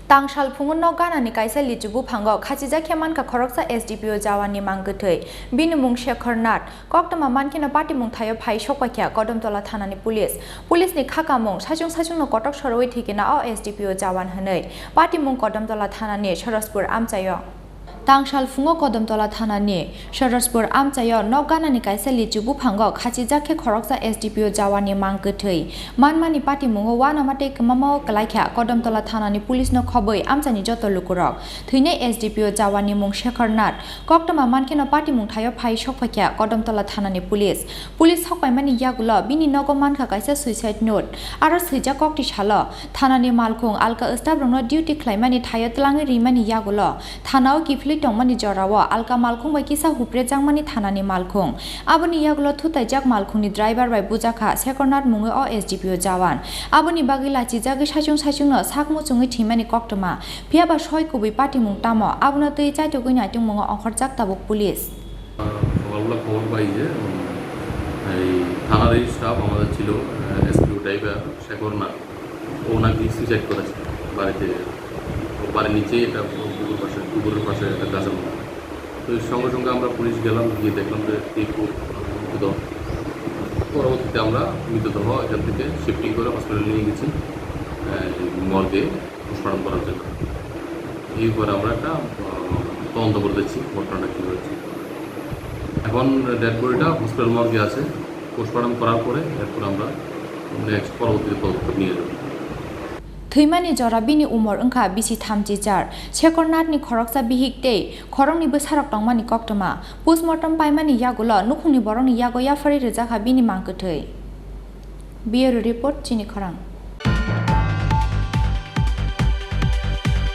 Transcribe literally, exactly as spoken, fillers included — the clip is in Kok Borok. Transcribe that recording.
Tangsal phungo nok ganani kaisa lichu buphango khachijak khe mankha khoroksa S D P O jawan ni mang kwthwi. Bini mung Shekhar Nath. Koktwma mankheno patimung thaio phai sokpaikha Kodomtola thanani police. Police ni khakamung saichung saichungno kotok sorowi thwikina o S D P O jawan hwnwi. Patimung Kodomtola thanani Sorospur amchaio. Tangsal phungo Kodomtola thanani Sorospur amchaio nok ganani kaisa lichu buphango khachijak khe khoroksa S D P O jawan ni mang kwthwi. Manmani patimungo uanama tei kwmamao kwlaikha Kodomtola thanani police no khobwi amchani joto lukurok. Thwinai S D P O jawan ni mung Shekhar Nath. Koktwma mankheno patimung thaio phai sokphaikha Kodomtola thanani police. Police sokpaimani yagulo bini nogo mankha kaisa suicide note. Aro swijak kokti salo thanani malkhung alka staff rokno duty khlaimani thaio twlangwi rimani yagulo thanao kiphilwi tongmani jorao alka malkhung bai kisa huprejakmani thanani malkhung. Aboni yagulo thutaijak malkhungni driver bai bujakha Shekhar Nath mungwi o S D P O jawan. Aboni bagwi lachijagwi saichung saichungno sak muchungwi thwimani koktwma. Phiya ba soi kubui patimung tamo, abono twi chaitugwi naitungmungo ongkhorjak tabuk police. সকালবেলা খবর পাই যে, উম, এই থানার এই স্টাফ আমাদের ছিল, আহ, SPO driver Shekhar নাথ, ও নাকি সুইসাইড করেছে বাড়িতে। ও বাড়ির নিচেই একটা পুকুর পাশে, পুকুরের পাশে একটা গাছের মধ্যে। তো এই সঙ্গে সঙ্গে আমরা পুলিশ গেলাম, গিয়ে দেখলাম যে এই খুব মৃতদেহ। পরবর্তীতে আমরা মৃতদেহ এখান থেকে শিফটিং করে হসপিটালে নিয়ে গেছি, আহ, মর্গে পোস্টমর্টম করার জন্য। এই উপরে আমরা একটা, আহ, তদন্ত করে দিচ্ছি ঘটনাটা কী হয়েছে। এখন ডেড বডিটা হসপিটাল মর্গে আছে, পোস্টমর্টম করার পরে এরপর আমরা নেক্সট পরবর্তী পদক্ষেপ নিয়ে যাবো। Thwimani jora bini umor wngkha bisi thamchi char. Shekhar Nathni khoroksa bihik tei khoroknwi bwsarok tongmani koktwma. Postmortem paimani yagulo nukhungni borokni yago yapharwi rwjakha bini mang kwthwi. Bureau Report, Chini Khorang.